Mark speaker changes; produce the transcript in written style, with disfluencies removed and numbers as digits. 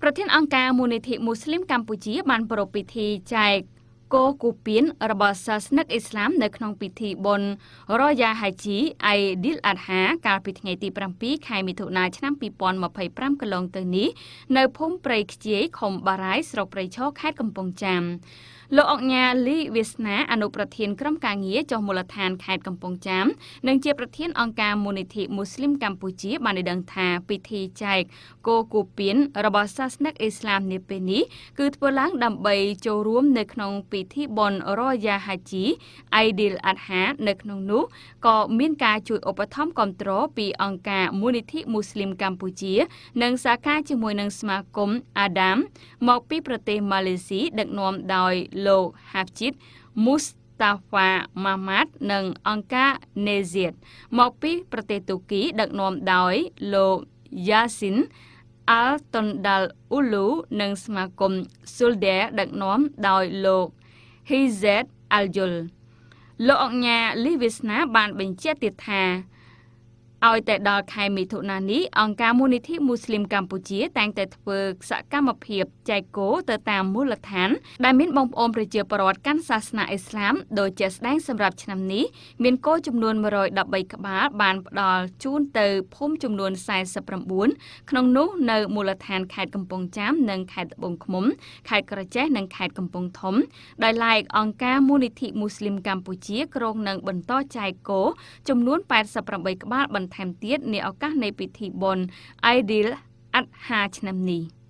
Speaker 1: ប្រធានអង្គការមូលនិធិមូស្លីមកម្ពុជាបានប្រារព្ធពិធីចែកគោគូពៀនរបស់សាសនិកអ៊ីស្លាមនៅក្នុងពិធីបុណ្យរយ៉ាហាជីអៃឌីលអាត់ហាកាលពីថ្ងៃទី7ខែមិថុនាឆ្នាំ2025កន្លងទៅនេះនៅភូមិព្រៃខ្ជាយឃុំបារាយស្រុកព្រៃឈរខេត្តកំពង់ចាម។ លោកអុកញ៉ាលីវាសនាអនុប្រធានក្រុមការងារចុះមូលដ្ឋានខេត្តកំពង់ចាមនិងជាប្រធានអង្គការមូលនិធិមូស្លីមកម្ពុជាបានឲ្យដឹងថាពិធីចែកគោគូពៀនរបស់សាសនិកអ៊ីស្លាមនាពេលនេះគឺធ្វើឡើងដើម្បីចូលរួមនៅក្នុងពិធីបុណ្យរយ៉ាហាជីអៃឌីលអាត់ហានៅក្នុងនោះក៏មានការជួយឧបត្ថម្ភគាំទ្រពីអង្គការមូលនិធិមូស្លីមកម្ពុជានិងសហការជាមួយនឹងសមាគមអាដាមមកពីប្រទេសម៉ាឡេស៊ីដឹកនាំដោយលោកហាហ្ជីតមូស្តាហ្វាម៉ាម៉ាត់និងអង្គការនេសៀតមកពីប្រទេសទូគីដឹកនាំដោយលោកយ៉ាស៊ីនអាល់តុនដាល់អ៊ូលូនិងសមាគមស៊ុលឌែដឹកនាំដោយលោកហ៊ីហ្សេតអាល់យុល។ លោកអុកញ៉ាលីវាសនាបានបញ្ជាក់ទៀតថាឲ្យតែដល់ខែមិថុនានេះអង្គការមូលនិធិមូស្លីមកម្ពុជាតែងតែធ្វើសកម្មភាពចែកគោទៅតាមមូលដ្ឋានដែលមានបងប្អូនប្រជាពលរដ្ឋកាន់សាសនាអ៊ីស្លាមដោយជាក់ស្ដែងសម្រាប់ឆ្នាំនេះមានគោចំនួន113ក្បាលបានផ្ដល់ជូនទៅភូមិចំនួន49ក្នុងនោះនៅមូលដ្ឋានខេត្តកំពង់ចាមនិងខេត្តត្បូងឃ្មុំខេត្តក្រចេះនិងខេត្តកំពង់ធំដោយឡែកអង្គការមូលនិធិមូស្លីមកម្ពុជាគ្រោងនឹងបន្តចែកគោចំនួន88ក្បាលបន្ថែមទៀតនាឱកាសនៃពិធីបុណ្យអៃឌីលអាត់ហាឆ្នាំនេះ។